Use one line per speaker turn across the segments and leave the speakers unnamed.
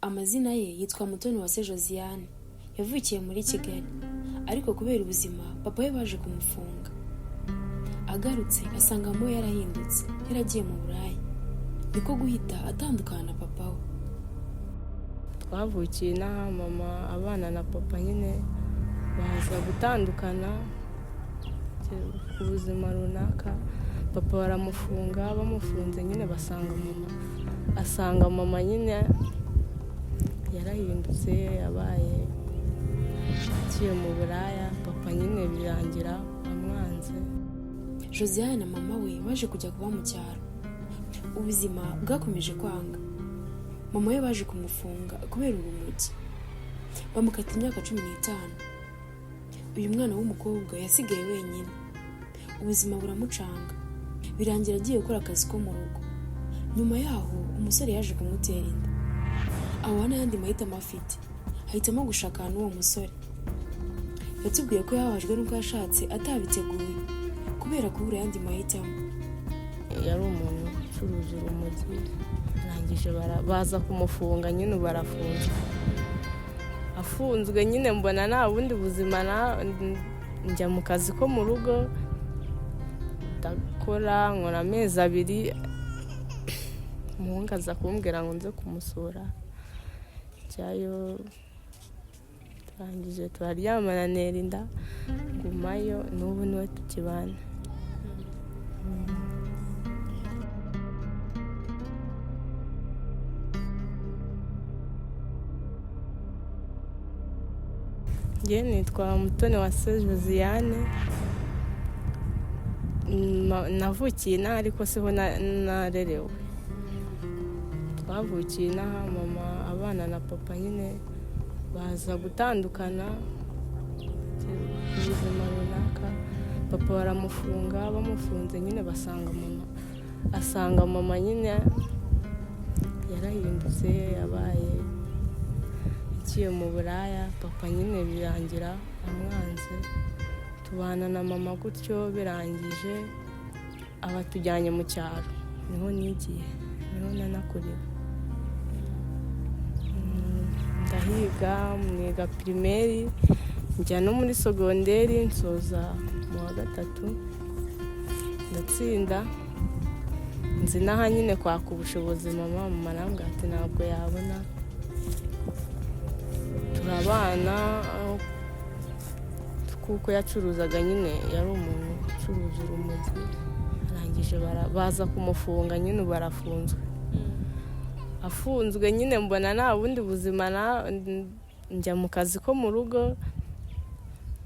Amazina ye yitwa Mutoni Uwase Josiane. Yavukiye muri Kigali, ariko kubera ubuzima papa we baje kumufunga. Agarutse asanga mama we yarahindutse, yaragiye mu buraya, niko guhita atandukana na papa we.
Twavukiye inaha, mama abana na papa nyine baza gutandukana ku buzima runaka. Papa baramufunga, bamufunze nyine basanga mama, asanga mama nyine yarahindutse, yabaye agiye mu buraya. Papa nyine birangira amwanze.
Josiane na mama we baje kujya kuba mu cyaro. Ubuzima bwakomeje kwanga. Mama we baje kumufunga kubera urumogi, bamukata imyaka 15. Uyu mwana w'umukobwa yasigaye wenyine, ubuzima buramucanga, birangira agiye gukora akazi ko mu rugo. Nyuma yaho umusore yaje kumutera inda, aba n'ayandi mahitamo afite, ahitamo gushakana n'uwo musore. Yatubwiye ko yababajwe n'uko yashatse atabiteguye kubera kubura ayandi mahitamo.
Yari umuntu ucuruza urumogi, arangije baza kumufunga nyine, ubu arafunzwe. Afunzwe nyine mbona nta bundi buzima, njya mu kazi ko mu rugo ndakora, nkora amezi 2, umuhungu aza kumbwira ngo nze kumusura, njyayo, turangije turaryamana, ntera inda, ngumayo, n'ubu niwe tukibana. Njye nitwa Mutoni Uwase Josiane. Navukiye inaha ariko siho narerewe. Twavukiye inaha, mama abana na papa nyine baza gutandukana ku buzima runaka. Papa baramufunga, bamufunze nyine basanga mama, asanga mama nyine yarahindutse, yabaye agiye mu buraya. Papa nyine birangira amwanze. Tubana na mama gutyo, birangije abatujyanye mu cyaro, niho nigiye, niho nanakuriwe. Ndahiga, niga primaire, njya no muri segonderi, nsoza mu wa 3 ndatsinda. Nzi n'aha nyine kwaka ubushobozi mama, mama arambwira ati ntabwo yabona. Turabana kuko yacuruzaga nyine, yari umuntu ucuruza urumogi, arangije baza kumufunga nyine, ubu arafunzwe. Afunzwe nyine mbona nta bundi buzima, njya mu kazi ko mu rugo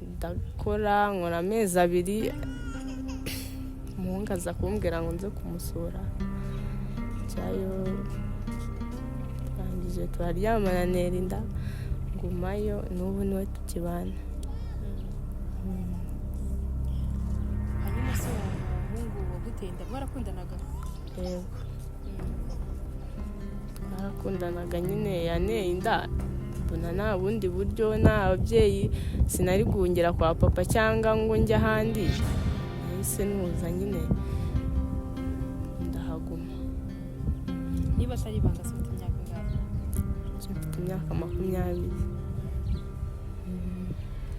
ndakora, nkora amezi 2, umuhungu aza kumbwira ngo nze kumusura, njyayo, turangije turaryamana, ntera inda, ngumayo, n'ubu niwe tukibana.
Hanyuma se uwo muhungu waguteye inda mwarakundanaga?
Yego, twarakundanaga nyine, yanteye inda mbona nta bundi buryo, nta babyeyi, sinari guhungira kwa papa cyangwa ngo njye ahandi, nahise ntuza nyine ndahaguma.
Niba atari ibanga se ufite imyaka ingahe?
Mfite imyaka 20.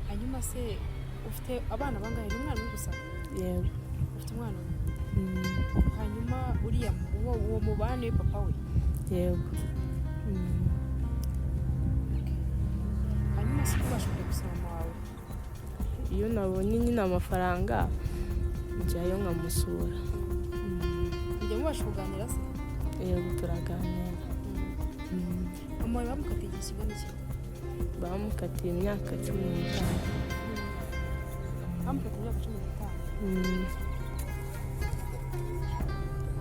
Hanyuma se ufite abana bangahe? Ni umwana umwe gusa?
Yego.
Ufite umwana umwe. Hanyuma uriya uwo mubana we papa we?
Yego.
Hanyuma se ubasha kujya gusura mama wawe?
Iyo nabonye nyine amafaranga njyayo nkamusura.
Mujya mubasha kuganira se?
Yego, turaganira.
Mama wawe bamukatiye igihe kingana iki?
Bamukatiye imyaka 15.
Bamukatiye imyaka 15.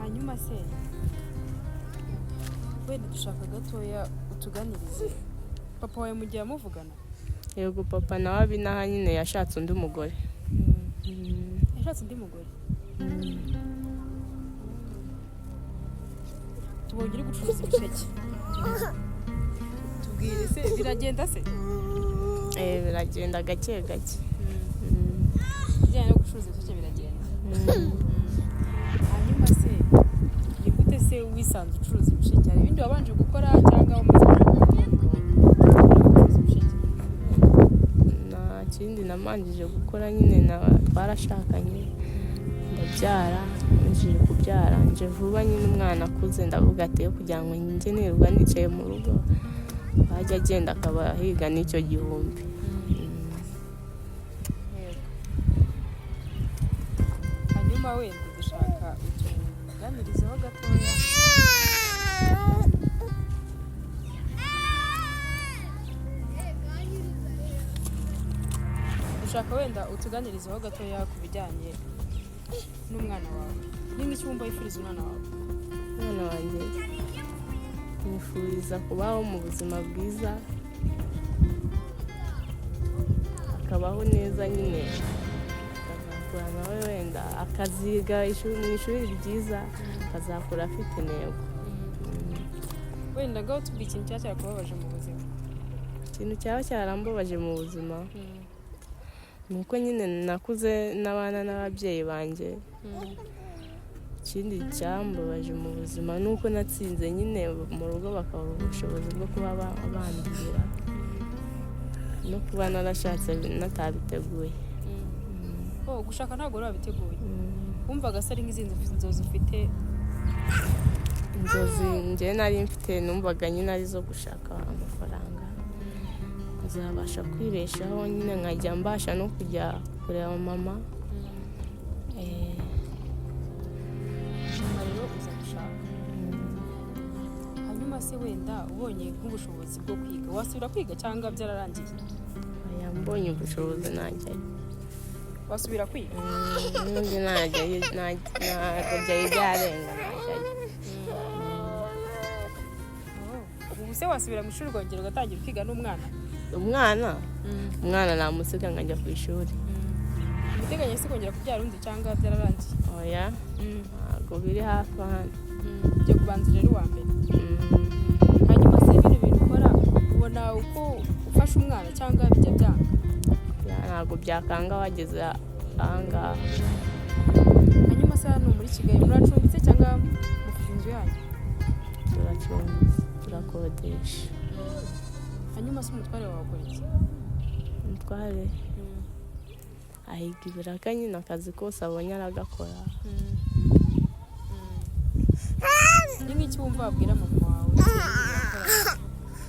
Hanyuma se wenda dushaka gatoya utuganirize papa wawe, mugihe muvugana?
Yego, papa nawe abinaha nyine yashatse undi mugore.
Yashatse undi mugore. Tubonye uri gucuruza ibisheke, tubwire se biragenda se?
Biragenda gake gake.
Ibijyanye no gucuruza ibisheke biragenda. Hanyuma se ni Wisanze ucuruza ibisheke, hari ibindi wabanje gukora cyangwa wamaze gucuruza ibisheke?
Nta kindi namanjije gukora nyine, twarashakanye ndabyara. Nje kubyara nje vuba nyine, umwana akuze, ndavuga ati kugira ngo njye nirirwa nicaye mu rugo, wajya agenda akaba ahiga n'icyo gihumbi.
Yego. Hanyuma wenda dushaka utuganirizeho gatoya. Dushaka wenda utuganirizeho gatoya ku bijyanye n'umwana wawe. Ni nk'iki wumva wifuriza umwana wawe?
Umwana wanjye mwifuriza kubaho mu buzima bwiza, akabaho neza nyine, akazakura nawe wenda akaziga mu ishuri ryiza, akazakura afite intego.
Wenda ngaho tubwire ikintu cyaba cyarakubabaje mu buzima.
Ikintu cyaba cyarambabaje mu buzima ni uko nyine nakuze n'abana n'ababyeyi banjye. Ikindi cyambabaje mu buzima ni uko natsinze nyine mu rugo bakabura ubushobozi bwo kuba bandihira, no kuba narashatse natabiteguye.
Oh, gushaka ntabwo wari wabiteguye? Wumvaga se ari nk'izindi nzozi ufite?
Inzozi njyewe nari mfite, numvaga nyine ari izo gushaka amafaranga nkazabasha kwibeshaho nyine, nkajya mbasha no kujya kureba mama.
Nyuma rero uza gushaka. Hanyuma se wenda ubonye nk'ubushobozi bwo kwiga, wasubira kwiga cyangwa byararangiye?
Oya, mbonye ubushobozi najyayo.
Wasubira kwiga?
N'ubundi najyayo, ntabwo byari byarenga, najyayo.
Oh, ubu se wasubira mu ishuri ukongera ugatangira ukiga n'umwana?
Umwana namusiga nkajya ku ishuri.
Ubiteganya se kongera kubyara undi cyangwa byararangiye?
Oya, ntabwo biri hafi hano.
Ugiye kubanza rero uwa mbere. Hanyuma se bino bintu ukora, ubona uko ufasha umwana cyangwa bijya byanga?
Ntabwo byakanga wageze ahangaha.
Hanyuma se hano muri Kigali muracumbitse cyangwa mufite inzu yanyu?
Turacumbitse, turakodesha.
Hanyuma se umutware wawe akora iki?
Umutware ahiga ibiraka nyine, akazi kose abonye aragakora.
Ni nk'iki wumva wabwira mama wawe?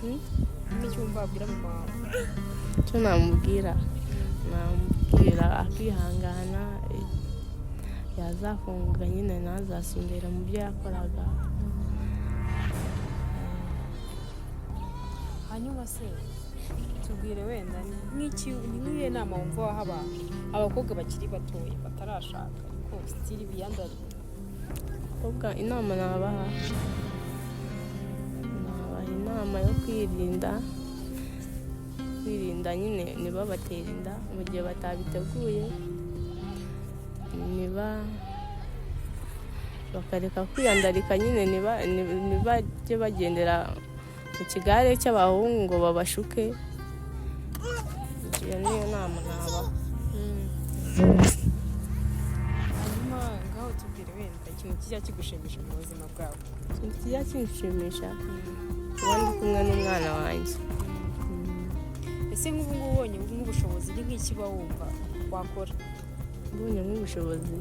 Ni nk'iki wumva wabwira mama wawe?
Icyo namubwira, akihangana, yazafunga nyine ntazasumbira mu byo yakoraga.
Hanyuma se tubwire wenda ni nk'iyo nama wumva waha abakobwa bakiri batoya batarashaka ariko sitiri biyandariye?
Abakobwa inama nabaha, inama yo kwirinda nyine ntibabatere inda mu gihe batabiteguye, niba bakareka kwiyandarika nyine, ntibajye bagendera mu kigare cy'abahungu ngo babashuke. Iyo niyo nama nabaha.
Hanyuma ngaho tubwire wenda ikintu kijya kigushimisha mu buzima bwawe.
Ikintu kijya kinshimisha, kuba ndi kumwe n'umwana wanjye.
Ese nk'ubu ngubu ubonye nk'ubushobozi, ni nk'iki uba wumva wakora?
Mbonye nk'ubushobozi,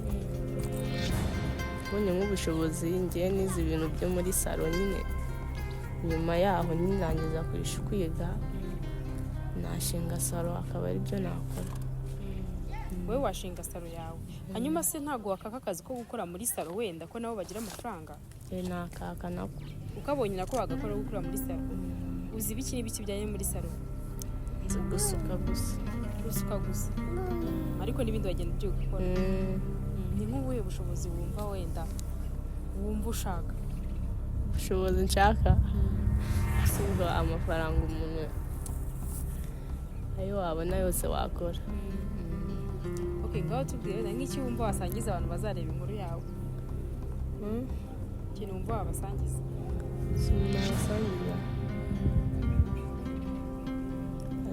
ngewe nize ibintu byo muri salo nyine, nyuma yaho nirangiza kwiga nashinga salo, akaba aribyo nakora.
Wowe washinga salo yawe. Hanyuma se ntabwo wakaka akazi ko gukora muri salo wenda, ko nabo bagira amafaranga?
Nakaka nako.
Ukabonye nako wagakora gukora muri salo. Uzi ibiki n'ibiki bijyanye muri salo?
Nzi gusuka gusa.
Gusuka gusa, ariko n'ibindi wagenda ugiye gukora. Ni nk'ubuhe bushobozi wumva wenda wumva ushaka?
Ubushobozi nshaka si ubwo amafaranga, umuntu ayo wabona yose wakora.
Okay, ngaho tubwire wenda nk'iki wumva wasangiza abantu bazareba inkuru yawe. Ikintu wumva wabasangiza.
Ikintu nabasangiza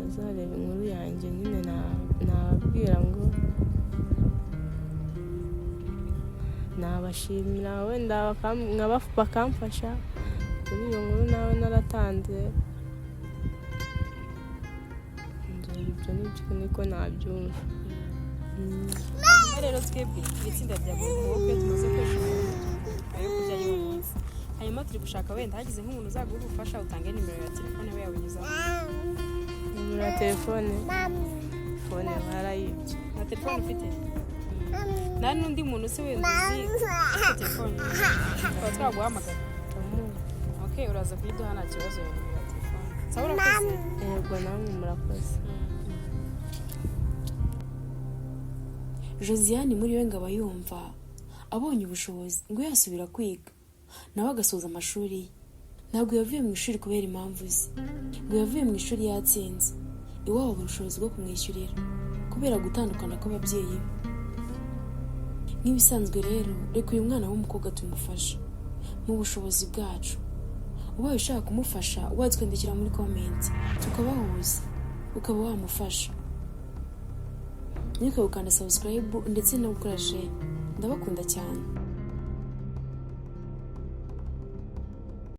azareba inkuru yanjye nyine, nababwira ngo Nabashimira wenda bakamfasha kuri iyo nkuru nawe naratanze. Ibyo nibyo niko nabyumva.
Hanyuma rero twebwe turi itsinda rya Gogo, tumaze kwesha umuntu ayo kurya y'uwo munsi. Hanyuma turi gushaka wenda hagize nk'umuntu uzaguha ubufasha, utange nimero ya telefone we yawunyuzaho.
Nimero ya telefone, fone barayibye.
Nta telefone ufite? Nta n'undi muntu se wenda uzi ufite telefone tukaba twaguhamagara?
Ndamuzi.
Ok, uraza kuyiduha, nta kibazo, iyo nimero ya telefone. Sawa, urakoze.
Yego, namwe murakoze.
Josiane muri we ngo aba yumva abonye ubushobozi ngo yasubira kwiga nawe agasoza amashuri ye. Ntabwo yavuye mu ishuri kubera impamvu ze, ngo yavuye mu ishuri yatsinze, iwabo abura ubushobozi bwo kumwishyurira kubera gutandukana kw'ababyeyi be. Nk'ibisanzwe rero, reka uyu mwana w'umukobwa tumufashe mu bushobozi bwacu. Ubaye ushaka kumufasha, watwandikira muri comment tukabahuza, ukaba wamufasha. Ntuke gukanda subscribe ndetse no gukora share. Ndabakunda cyane.